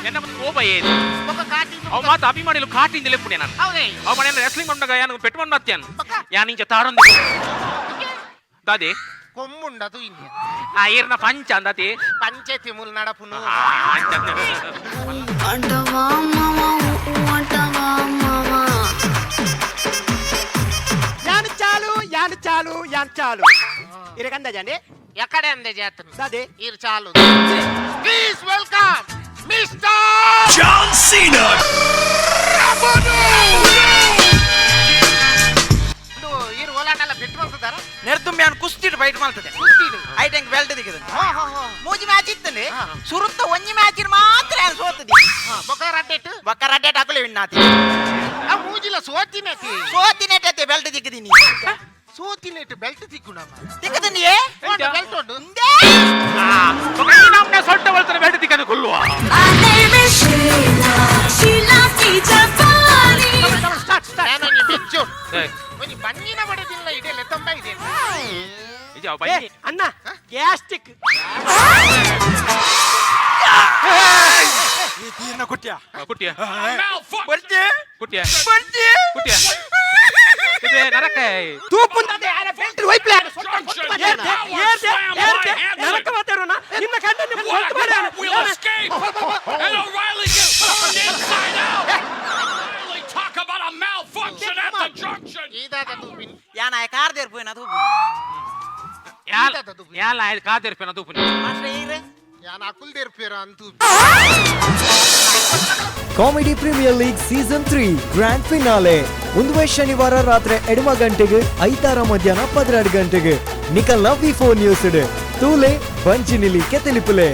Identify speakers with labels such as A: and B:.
A: ಎನ್ನ ಮತ್ತೆ ಕೋಪ ಏದು.
B: ಬೊಕ್ಕ ಕಾಟಿ.
A: ಅವು ಮಾತ ಅಭಿಮಾನಿಲು ಕಾಟಿಂದ ಲೆಪ್ಪುನೆ ನಾನು.
B: ಹೌದೇ?
A: ಅವು ಮನೆ ರೆಸ್ಲಿಂಗ್ ಮಾಡ್ನಾಗ ಯಾನು ಪೆಟ್ಟು ಮಣ್ಣತ್ಯಾನು.
B: ಬೊಕ್ಕ?
A: ಯಾನ್ ಇಂಚ ತಾರೊಂದು ದಾದೆ.
B: ಕೊಮ್ಮುಂಡದು ಇನ್ನು.
A: ಆ ಏರ್ನ ಪಂಚ ಅಂದಾತಿ.
B: ಪಂಚಾಯತಿ ಮೂಲ ನಡಪುನು.
A: ಆ, ಅಂಚ.
C: ಅಂಟವಾ ಮಾವ, ಅಂಟವಾ ಮಾವ.
D: ಯಾನ್ ಚಾಲು, ಯಾನ್ ಚಾಲು, ಯಾನ್ ಚಾಲು ಇರಕಂದ ಜಾನೆ.
B: ಎಕಡೆ ಅಂದೆ ಜಾತನು.
D: ದಾದೆ?
B: ಇರ್ ಚಾಲು. Please welcome mister
E: John Cena.
B: ಇರ್ ಓಲಾಂಡಲ್ಲ ಫಿಟ್ ಮಾಡ್ತದಾರ.
F: ನೆರ್ತುಂಬಿ ಅವ್ನು ಕುಸ್ತಿಡ್ ಫೈಟ್ ಮಾಡ್ತದೆ.
B: ಕುಸ್ತಿಡ್?
F: ಐಟಂಗ್ ಬೆಲ್ಟ್ ದಿಕ್ಕದ.
B: ಹಾ ಹಾ ಹಾ
F: ಮೂಜಿ ಮ್ಯಾಚ್ ಇತ್ತನೆ.
B: ಹಾ.
F: ಸುರುತ್ತ ಒಂಜಿ ಮ್ಯಾಚ್ ಮಾತ್ರ ಯಾನ್ ಸೋತದಿ.
B: ಬೊಕ್ಕ ರಡ್ಡೆಟ್?
F: ಬೊಕ್ಕ ರಡ್ಡೆಟ್ ಅಕುಲೆ ವಿನ್ ಆತಿ.
B: ಆ ಮೂಜಿಲ ಸೋತಿನತಿ.
F: ಸೋತಿನೆಟ್ಟತೆ ಬೆಲ್ಟ್ ದಿಕ್ಕದಿನಿ.
B: ಸೋತಿನೆಟ್ ಬೆಲ್ಟ್ ತಿಕ್ಕುನಮ್ಮ.
F: ದಿಕ್ಕದಿನಿ.
B: ಉಂಡು, ಬೆಲ್ಟ್ ಉಂಡು.
A: ಆ, ಬೊಕ್ಕ ಈ ನಮ್ನೆ ಸೊಟ್ಟ ಒಳ್ತನ ಬೇಡ ತಿಕ್ಕದು ಕೊಲ್ಲುವ.
C: My name is Sheila, Sheila Jafari.
D: Start, start.
B: ನಾನು ಒಂಜಿ ಮೆಚ್ಚು.
A: ಏ,
B: ಒಂಜಿ ಬಂಗಿನ ಬಡದಿಲ್ಲ ಇದೆ ಲೆತ್ತೊಂಬ ಇದೆ.
A: ನಿಜ ಅವು
D: ಏ
A: ಬನ್ನಿ.
D: ಅಣ್ಣ, ಗ್ಯಾಸ್ಟಿಕ್.
F: ಕುಟ್ಟಿಯ.
A: ಆ, ಕುಟ್ಟಿಯ.
F: ಬರ್ತಿ.
A: ಕುಟ್ಟಿಯ.
F: ಬರ್ತಿ.
A: ಕುಟ್ಟಿಯ ಇದು ನರಕ.
D: ತೂಪುಂದದೆ ಆರ belt ವೈಪ್ಲೆ.
E: Junction. Power slam by Hanson.
D: ನರಕ ಮಾತಾಡೋಣ ನಿನ್ನ ಕಂಡ ನಿಮ್ಮ
E: Black will escape. And O'Reilly gets turned inside out. O'Reilly, talk about a malfunction at the junction.
B: ಈದಾದ ತೂಪಿನ್.
F: ಯಾನ್ ಆಯ ಕಾರ್ ದೇರ್ಪೋಯಿನ ತೂಪು.
A: ಯಾಲ್ ಯಾಲ್ ಆಯ್ತು ಕಾದಿರ್ಪೇನ ತೂಪುನಿ.
F: ಮಾಸ್ಟ್ರ ಈರ್.
B: ಯಾನ್ ಅಕುಲ್ ದೇರ್ಪೇರ ಅಂತೂ.
G: Comedy premier league season 3 grand finale ಒಂದುವೇ ಶನಿವಾರ ರಾತ್ರಿ ಎಡಮ ಗಂಟೆಗೆ ಐತಾರ ಮಧ್ಯಾಹ್ನ 12 ಗಂಟೆಗೆ ನಿಕಲ್ನ ವಿ ಫೋರ್ ನ್ಯೂಸ್ ತೂಲೆ ಬಂಚಿನಿಲಿ ಕೆತ್ತಲಿಪುಲೆ.